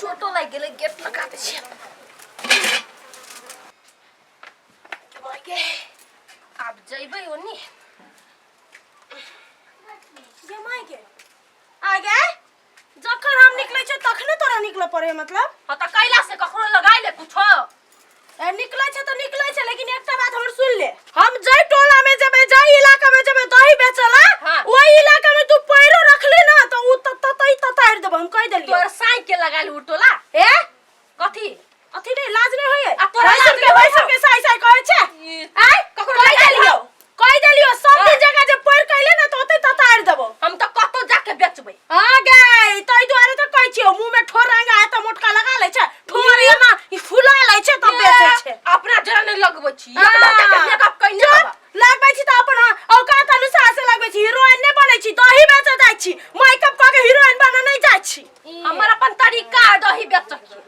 चोटो लागि गेलै गेट लगा दै छियै गे आब जइबै ओनी गे माय गे आ गे जखन हम निकलै छियै तखने तोरा निकलऽ पड़े मतलब हाँ तऽ कैला से ककरो लगाइ ले कुछो ए, निकलै छै तऽ निकलै छै लेकिन एकटा बात हमर सुन ले हम जाहि टोला में जेबै जाहि इलाका में जेबै दही बेचला हाँ। ओहि इलाका में तू पैरो रखली ना तऽ उ ततई ततारि देबो हम कहि देलियौ तोर साई के लगाइल उ टोला ए कथी अथी नहीं लाज नहीं होइए आ तोरा लाज भैंसुर के नहीं होइए? भैंसुर के साई साई कहै छै ई, आय ककरो कहि लगाइल देलियौ हौ? कहि देलियौ सब हाँ। दिन जगह जे पैर कैले ना तऽ ओतै ततारि देबो हम तऽ कतौ जाके बेचबै हाँ गे ताहि दुआरे तऽ कहै छियौ मुँह में ठोर रंगा है तऽ मोटका लगा लै छै ठोर एना ई फुला लै छै तब बेचै छै अपना जरा नहीं लगबै छी एक लड़का के मेकअप कइने चुप लगबै छी तऽ अपन औकात अनुसार से लगबै छी हीरोइन नहि बनै छी दही बेचऽ जाइ छी मेकअप कऽ के हीरोइन बनऽ नहि जाइ छी हमर अपन तरीका है दही बेचऽ के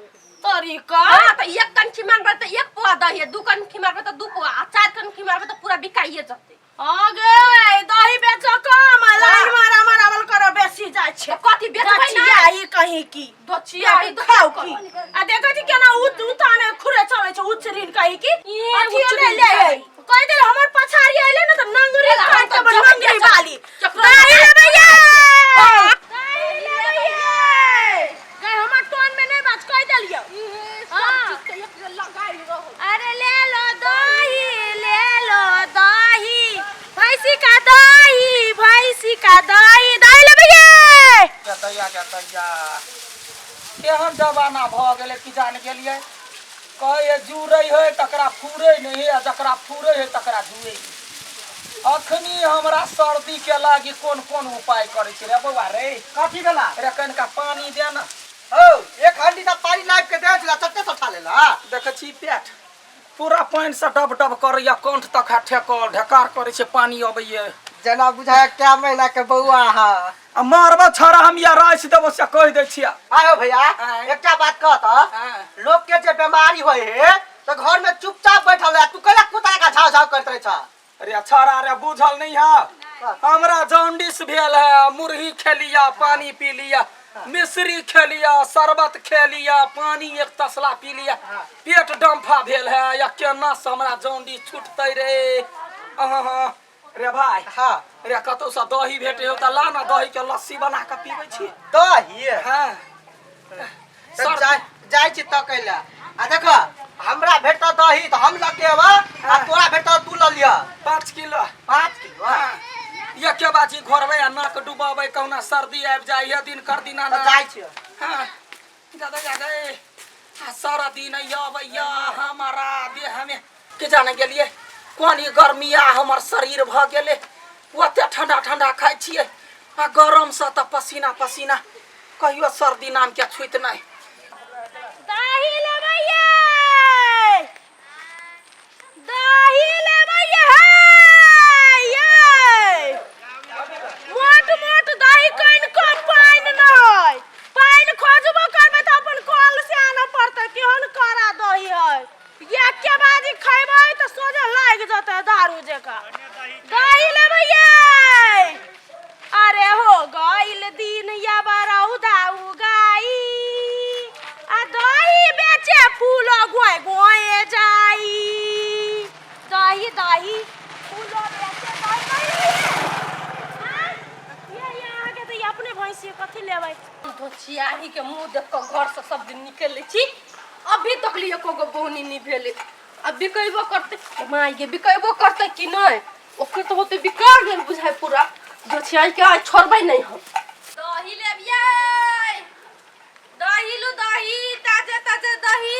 तरीका हाँ तऽ एक कनखी मांगबै तऽ एक पुआ दही दू कनखी मांगबै तऽ दू पुआ आ चार कनखी मांगबै तऽ पूरा बिकाइए जेतै हाँ गे दही बेचऽ कम आ लाइन मारा मारावल करऽ बेसी जाइ छै तऽ कथी बेचबै दक्षिया नहि ई कहीं की दोचिया ई खाउ की आ देखै छी केना उत उताने खुरे चलै छै उचरिन कहीं की ई अथियो उचरिन नहि ले है कहि देले हमर पछाड़ी अइले ने तऽ नंगरी एला, हम काटि तऽ देबै जबै नंगरी बेचब। वाली केकरो दही लेबै ये दही लेबै ये गै हमर टोन में नहि बाज कहि देलियौ हाँ। अरे ले लो दही ले लो दही भैंसी का दही भैंसी का दही दही लेबै ये दैया के दैया केहन जमाना भऽ गेलै कि जान गेलियै कहै जुड़ै है तकरा फूरै नहि है आ जकरा फूरै है तकरा जुड़ै नहि अखनी हमरा सर्दी के लागी कोन कोन उपाय करै छी रे बौआ रे कथी भेला रे कनिका पानी दे ना हौ एक हंडी तऽ पानी लाबि के दे छला चट्टे सठा लेला देखै छी पेट पूरा पानि से डब डब करैया कंठ तक ठेकल ढेकार करै छै पानी अबैया जेना बुझाय कै महीना के बौआ अहाँ आ मारबो छौड़ा हम या रासि देबो से कहि दै छियै आयो भैया आँय। एकटा बात कह तऽ आँय। लोक के जे बीमारी होय हे तऽ घर में चुपचाप बैठल रहे तू कैला कुत्ता का झाव झाव करैत रहे छ अरे छौड़ा रे बुझल नहीं है हमरा जॉन्डिस भेल है मुरही खेलिया पानी पी लिया मिश्री खेलिया शरबत खेलिया पानी एक तसला पी लिया पेट डम्फा भेल है या केना से हमरा जॉन्डिस छूटतै रे अहाँ रे भाई हाँ रे कतौ से दही भेटे हो तऽ ला ना दही के लस्सी बना के पीबै छी दही हाँ तऽ जाइ जाइ छी तकै लए आ देख हमरा भेटतऽ दही तऽ हम लऽ के अयबऽ आ तोरा भेटतऽ तू लऽ लिअ 5 किलो। 5 किलो। हाँ। एके बाजी घोरबै आ नाक डुबाबै कहुना सर्दी आबि जाइ है दिन कर दिना तऽ जाइ छियै। हाँ जादा जादा आ सारा दिन अबैया हमारा देहमे के जाने गेलियै कोन ई गर्मिया हमर शरीर भऽ गेलै। ओते ठंडा ठंडा खाइ छियै आ गरमसँ तऽ पसीना पसीना, कहियो सर्दी नामके छुइत नहि। दही लेबै ये, दही लेबै ये, हे ये मोट मोट दही, कनिको पानि नहि। पानि खोजबो करबै तऽ अपन कल से आनऽ पड़तै, तेहन कड़ा दही है। एके बाजी खैबै तऽ सोझे लागि जेतै दारू जकाँ। दही लेबै ये। अरे हो गइल दिन या बरौदा उगाई आ दही बेचे फूल गोय गोय जाई। दही दही फूल बेचे दही। दही लेबै ये? आँय? ये अहाँके तऽ ई अपने भैंसी, कथी लेबै? धोचियाही के मुंह देख कऽ घर से सब दिन निकल लै छी, अभी तक लिए एको गो बोहनी नहीं भेलै। अब बिकेबो करतै माय गे, बिकेबो करतै कि नहि? ओकर तऽ होते बिका गेल बुझाइ पूरा। जोछियाई के आइ छोड़बै नहीं हम। दही लेबियै, दही लू, दही ताजे ताजे दही,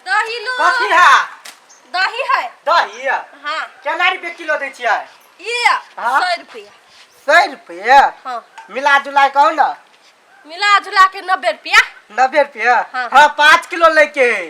दही लू। कथी है? दही है। दही? हाँ। केना रुपये किलो दै छियै? ये? हाँ? 100 रुपया। 100 रुपये? हाँ। मिला जुला कहू ना। मिला जुला के 90 रुपया। 90 रुपया? हाँ। हाँ, 5 किलो लैके है।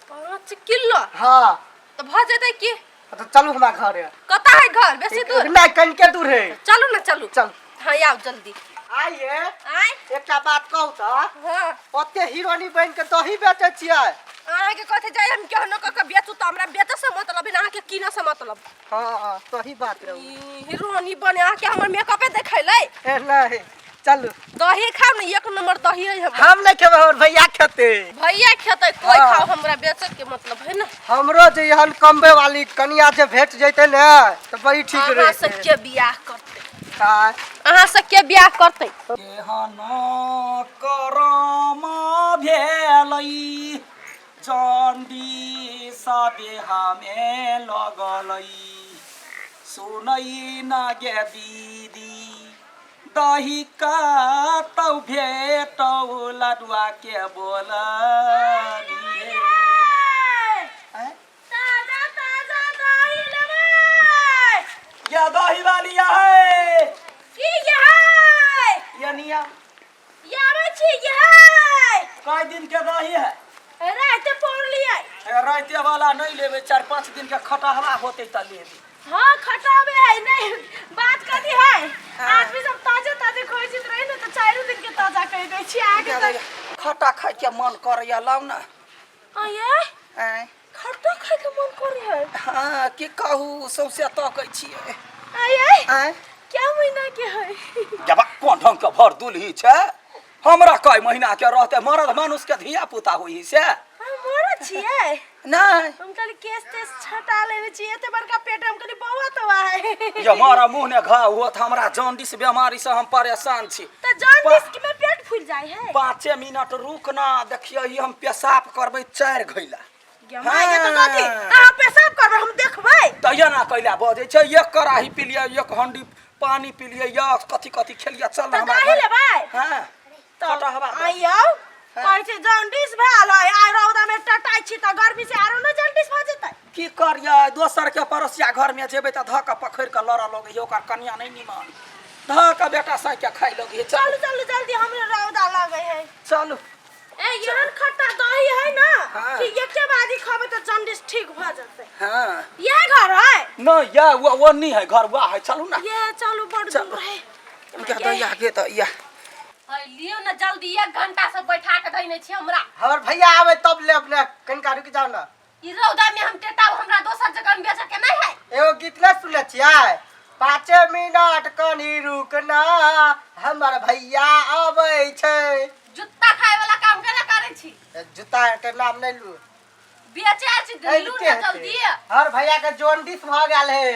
5 किलो? हाँ। तऽ भऽ जेतै की। तऽ चलू हमरा घर। कतऽ है घर? बेसी दूर? नहि, कनिके दूर है। चलू ने, चलू। चल। हाँ, आउ जल्दी। आइए। आय। एकटा बात कहू तऽ? हाँ। ओते हीरोनी बनि के दही बेचै छियै। अहाँके कथी जाइ? हम केहनो कऽ के बेचू तऽ हमरा बेचऽ से मतलब है ने अहाँके कीनऽ से मतलब। हाँ, सही बात रहू। ई हीरोनी बने अहाँके हमर मेकअपे देखैलै? ए नहि। चलू। दही खाओ ने, एक नंबर दही है हमर। हम नहीं खेबै, हमर भैया खेतै। भैया खेतै कोई। हाँ। खाओ, हमरा बेचे के मतलब है ना। हमरो जे एहन कमबे वाली कनिया जे भेट जैते ने तऽ बड़ी ठीक अहाँ रहतै। से के बियाह करतै? हाँ। अहाँ से के बियाह करतै? केहन करम भेलै जॉन्डिस देहमे लगलै, सुनै न गे दीदी दही कतौ भेटौ लडुआ के बोललिए। ताजा ताजा दही लेबै। या दही वाली है। की यहै? यनिया। आबै छी यहै। कई दिन के दही है? राते पौरलियै। ए, राते वाला नहीं लेबै, 4-5 दिन के खटहरा होते त लेबै। हाँ, खटाबे है नहीं। बात कथी है, आदमी सब ताजे ताजे खोजित रहे ने तऽ चारिो दिन के ताजा कहि दै छी आगे तऽ। खट्टा खाय के मन करैया, लाउ ना। आये? आँय? खट्टा खाय के मन करे है? हाँ, की कहू, सौंसे तकै छियै। आये? आँय? क्या महीना के है? जब कोन ढंग के भर दुलही छै, हमरा कई महीना के रहते? मरद मानुष के धिया पुता होई से। हम मरद छियै? नहीं। हम कहली केस तेस छटा लेने छियै, एते बड़का पेट, हम कहली बौआ तौआ है। ये मारा मुंह ने घाव होत, हमरा जॉन्डिस बीमारी से हम परेशान छी। तऽ जॉन्डिस के में पेट फूल जाय है। 5 मिनट रुक ना, देखियो ई हम पेशाब करबै 4 घैला। माय गे, तऽ कथी अहाँ पेशाब करबै, हम देखबै? तऽ एना कैला बजै छै? एक कड़ाही पी लिअ, एक हंडी पानी पी लिअ, या कथी कथी खेलिए, चल तऽ हमरा दही घर। लेबै? हाँ। तऽ खटहवा दे। आइयौ, कहै छै जॉन्डिस भेल है, आइ रौदा में टटाइ छी तऽ गर्मी से आरो ने जॉन्डिस भऽ जेतै। की करियै, दोसर के पड़ोसिया घर में जेबै तऽ धऽ कऽ पकड़ि कऽ लड़ऽ लगैए, ओकर कनिया नहि निमन, धऽ कऽ बेटा साँइ के खाइ लगैए। चलू। चलू चलू जल्दी, हमरे रौदा लगै है। चलू। ए, एहन खट्टा दही है ना कि एके बारी खबै तऽ जॉन्डिस ठीक भऽ जेतै। यह घर है? नहीं, या वो नहीं है घर, वह है, चलू ना। ये चलू, बड़ चलू। दूर है। क्या दहिया के तऽ या। है, लियौ ने जल्दी, एक घंटा से बैठा के धैने छी हमरा। हमर भैया आवे तब लेब ने, कनिका रुकि जाउ ने। ई रौदा में हम टेटाब, हमरा दोसर जगह में बेचे के नहीं है। एगो गीत नहि सुनले छियै? 5 मिनट कनी रुकना, हमर भैया अबै छै। जुत्ता खाए वाला काम केना करै छी? जूता के नाम नहि लू। बेचे आयल छी, ऐ लू के ने हेतै? जल्दी। हर भैया के जॉन्डिस भऽ गेल है।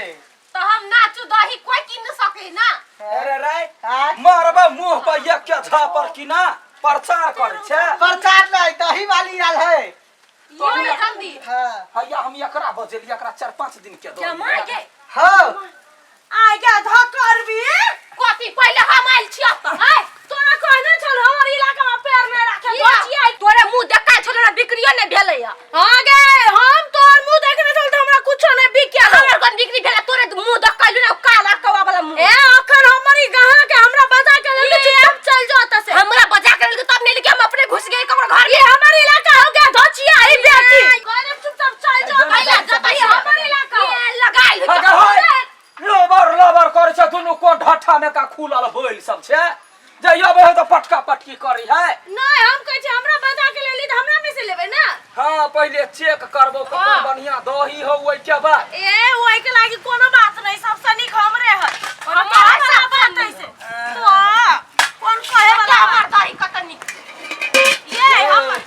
तऽ हम नाचू, दही कोई कीन सके ना। अरे राय। आँय? मारबा मुंह पर एक के झापर, की ना प्रचार करै छै। प्रचार नहि, दही वाली आयल है। लियौ ने जल्दी। हाँ। हैया, हम एकरा बजेलियै, एकरा 4-5 दिन के दऽ। जमा के। हाँ। आइ गे धकरबी। कथी? पहिले हम आयल छी एतऽ। आइ तोरा कहने छल हमर इलाका में पैर नहि राखे। किया? बचिया। तोरे मुंह देखा छलो ना, बिक्रियो नहीं भेलै है। हाँ गे, हम तोहर मुंह देखने छल तऽ हमरा कुछो नहि बिकेल। हमर कोन बिक्री भेलै? तोरे मुंह देखलू ना, काला कौआ वाला मुंह। ए, अखन हमर ई गाहा के हमरा बजा के लेल, चुपचाप चल जाओ एतऽ से। हमरा बजा के लेलकै तब नहीं लेके हम अपने घुस गए ककरो घर ये में। हमर इलाका हो गया, धोचिया ही बेटी। कहने चुपचाप चल जाओ। भैया जतई ये हमर इलाका हो। ये लगाइल है। हगे होय, लोबर लोबर करै छै दुनू, कोन ढट्ठा में का खुलल बैल सब छै जे अबै है तऽ पटका पटकी करै है। नहीं, हम कहै छी हमरा बजा के लेली तऽ हमरा में से लेबै ना। हाँ, पहिले चेक करबो ककर बढ़िया दही हो, ओहि के बाद। ए, ओहि के लागी कोनो बात नहीं, सबसे नीक हमरे है। हमर हमर सबसे बात नीक। है से तो कोन कहे वाला हमर बात? दही कत नीक। ये हमर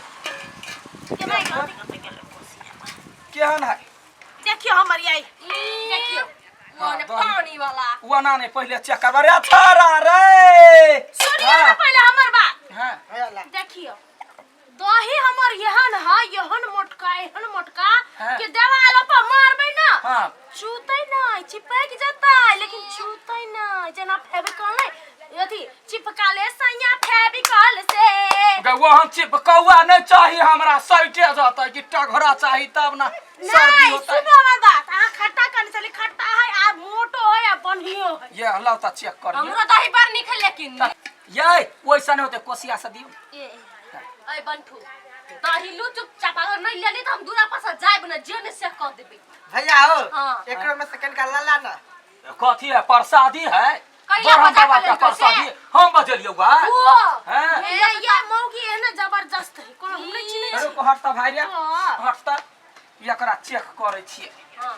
के माय कथी कथी गेलै कोसिया। केहन है? देखियो हमर यही। देखियो हाँ, ओने दही। पानी वाला। ओना नहि, पहिले चेक करबा रे छोरा रे। सुनियो ना पहिले हमर बात। हाँ। भैया ला। देखियो, दही हमर एहन है, एहन मोटका, एहन मोटका कि देवाल पर मारबै ना, चूतै नहीं, चिपक जेतै लेकिन चूतै नहीं, जेना फेविकॉल नहीं, अथी चिपकाले सैया फेविकॉल से। गे, वहाँ चिपकौआ नहि चाही हमरा, सैटे जतै कि टघरा चाही तब ना सर्दी नहीं, होतै। सुनो हमर बात, अहाँ खट्टा करने चली, खट्टा है आ मोटो है आ बढ़ियो है। ये लाउ तऽ चेक करियो। हमरो दही बड़ नीक है लेकिन। ये ओइसा नहि होतै, कोसिया से दियौ। ए ऐ बंठू, दही लू चुपचाप, अगर नहीं लेली तऽ हम दूरा पर से जायब ने, जे ने से कह देबै। भैया हो। हाँ। एकरो में से कनिका ला ना। कथी है? प्रसादी है? कैला ब्रह्म बजा बाबा के के लेलकै से? प्रसादी हम बजेलियौ बा। ओ। हैं? ए, ये मौगी है ना जबरदस्त है, कोनो हम नहीं चिन्है छी। रुक, हट तऽ भाइ रे। हाँ। हट तऽ, एकरा चेक करै छियै। हाँ।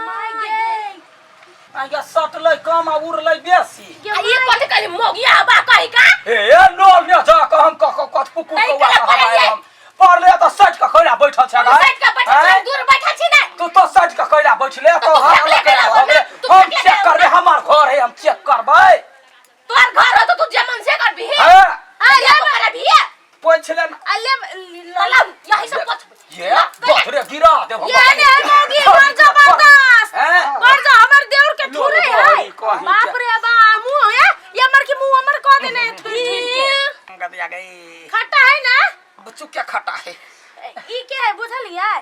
माय गे। आगे सटलै कम आ उड़लै बेसी। आ ई कथी कहली मोगिया हबा कही का? हे ए नल ने जा के हम क क कथ कुकुर नहीं कौआ केला के हवा पड़लियै। हम पड़ले त सटि के कैला बैठल छै हम सटि के बैठल छी, हम दूर बैठल छी ने। तू तो सटि के कैला बैठले तो तू हाथ फेंकले लग कैला गेला भऽ गेलै। तू हम फेंकले चेक गेला। करबै, हमर घर है, हम चेक करबै। तोहर घर हो तो तू जे मन से करबी। हे आ ये तो करबी। पोछि ले ना। अले तलब यही सब पोछ। ये बाप रे, गिरा देब हम। ये ने मौगी बड़ जबरदस्त। हैं? बड़ जो हमर देउर के लो, थुरे लो, है। बड़ी कहीं बाप के। रे बा, मुंह है ये हमर के मुंह हमर कह देने है थुर थुर के। गदिया गई। खट्टा है ना? बच्चू क्या खट्टा है? ई के है बुझलियै?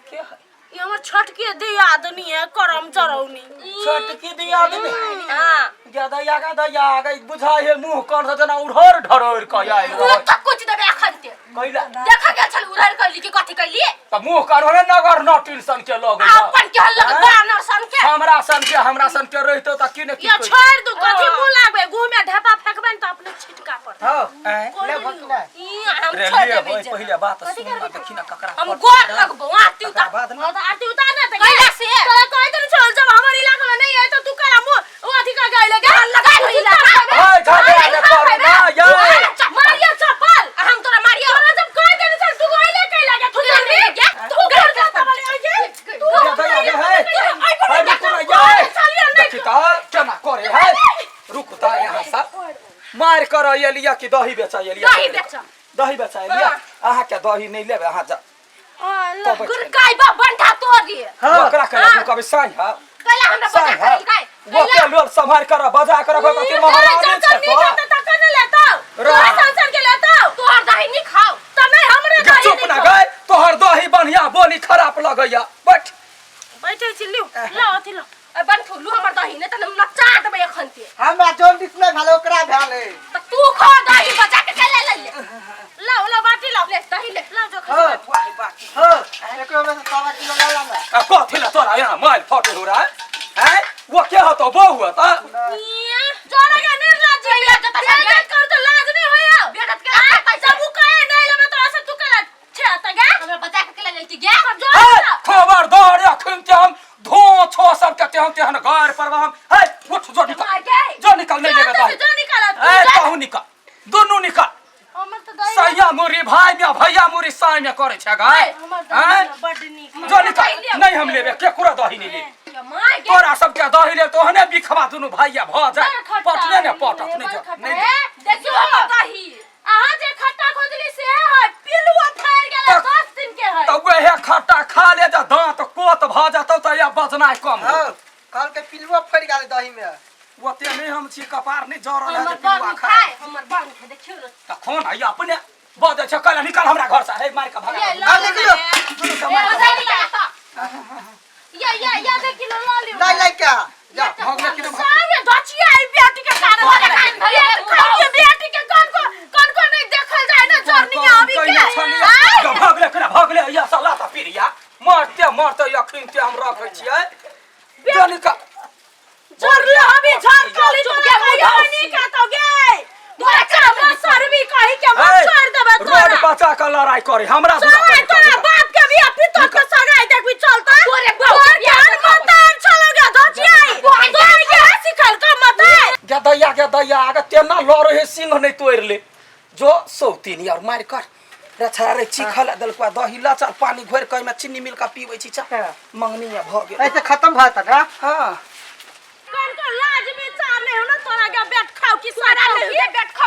के है? ई हमर छोटकी दियादनी है, करम चरौनी। छोटकी दियादनी? हां। ज्यादा यागा दया गई बुझाय है मुंह कान से जना उड़हर ढरहर क आयल उ रहै। त कुछ देबे अखन ते। कैला? देखा गेल छल उड़ल कैली कि कथी कैली? त मुंह कान होने नगर नटिन सन के लगै है। अपन के हल्लक हैं? बानर सन के। हमरा सन के रहितो त की ने की ये कहितो। छोड़ दू, कथी मुंह लागबे, गुह में ढेपा फेंकबे न त अपने छिटका पर। हां आँय? ले भकिना। ई हम रे छोड़ ले देबे होय जे। पहिले बात सुन ना, देखी ना ककरा हम पर गोर लगबो आरती तकरा उतार। बाद ना। हां त आरती उतार ना त कैला से? तोरा कहि देने छल जब हमर इलाका में नहीं आए तो तू करा मुंह ओ अथी का गाय लगे लगा लो इलाका। हाय झगड़ा ने करू ना ये। मारियो चप्पल। हम तोरा मारियो। तोरा जब कहि देने छल तू गइले कैला के तू तू नहीं गे तू घर जाता वाले ओए तू ज्यादा याद है हाय रुको ना ये। देखी त केना करे है, रुक त यहाँ से मार कर एलिया कि दही बेचा एलिया? दही बेच। दही बेचा एलिया। अहाँ के दही नहीं लेबै, अहाँ जा। तब गुरकाई बा बंठा तोरी। हां। ओकरा के रुकबै साँझ हा। कैला हमरा बचा साँझ हा। कैल काय? वो के लोल सम्हार कर बजा कर रखो कथी महारानी छै तो। तोहर दही नहीं खाओ। गे चुप ना गए, तोहर दही बढ़िया बोली खराब लगैया, बैठ। बैठे छी, लिउ लो अथी लो। ए बंठू लू हमर दही नहीं त हम नचा देबै अखन ते। हमरा जॉन्डिस नहीं भेल ओकरा भेल है। त तू खो दही बचा के कैला ले ले। लो लो बाटी लो। ले दही ले। लो जो हां वाह वाह। हां, एकरो में से 1.25 किलो ला ला ना। आ कथी ला तोरा यहाँ माल फटे हो रहा है हैं? वो के हतो बहु हत? जोड़ा के निर्लज बेइज्जत बेइज्जत कर तो लाज नहीं होया। बेइज्जत के रखा जब उ कहे नहीं लेबे तो ऐसे तू केला छे त गे। हमरा बचा के कैला लेती गे? हे खबरदार, अखन ते हम धो छो सब के तेहन तेहन घर पर हम। हे उठ जो निकल। मार गे। जो निकल, नहीं लेबे दही। जो निकाल। ए तहु निकल, दुनू निकल। हमर त दही सैया मुरी भाई में भैया मुरी साई में करे छै गाय। हमर हैं? दही बड नीक। जो निकल, नहीं हम लेबे केकरो दही नहीं लेबे। मार गे। तोरा सबके दही ले तोहने बिखवा दुनू भैया भ जाए। बड़ खट्टा पटने ने है, पटत नहीं बड़ जा खट्टा नहीं। है। देखियो हमर दही। अहाँ जे खट्टा खोजली से है पिलुआ फाड़ गेल 10 दिन के है। त वहे खट्टा खा ले जा, दांत कोत भ जतौ त या बजनाइ कम हां हो। कहल के पिलुआ फड़ गेल दही में। ओते नहीं हम छी, कपार नहीं जरल है हमर जे पिलुआ बड़ खाए। खाए, हमर बड़ खाए, देखियो न। त खोन है अपने बजै छै कैला निकल हमरा घर से, हे मार के भगा। ये दे। लो। आ निकलो। दुनू के मार के ए, भगा। दही या या या दे किलो ला लियो। नहीं ले क्या जा। भग ले कि नहीं भग? सारे दचिया आई बेटी के कारण। तोरे कान धरे पेट खाइए बेटी के कौन को कौन को नहीं देखल जाए ना जरनिया अभी के। कहियो छलिया। ग भग ले केना भग ले या साला त पिरिया मरते मरते अखिन ते हम रखै छियै, जो निकल। जरली अभी झर कली चुप तोरा गे, कहियो मुँह नहीं कहतो गे। बच्चा मसरबी कही के मत हे, छोड़ देबे रोड तोरा। बचा के लड़ाई करे हमरा से चल तोरा बाप के भी पितर के सगाई देखबी चलता। तोरे बाप के तोर बियाह ज्ञान मतार चलो गे धचियाई। तोर के सिखल का मतार। गे दैया, गे दैया, आगे तेना लड़े है सिंह नहीं तोड़ ले जो सौतीन यार मार कर रे छड़ा रे चीखल देलको दही ला चल पानी घोर के ओहिमे चीनी मिल के पीबै छी चल। हाँ। मंगनी में भ गेल। ऐसे खत्म भऽ जेतै ना। हां। कौन को लाज विचार नहीं हो ना तोरा के बेट खाओ कि तोरा सारा नहीं नहीं बेट खाओ।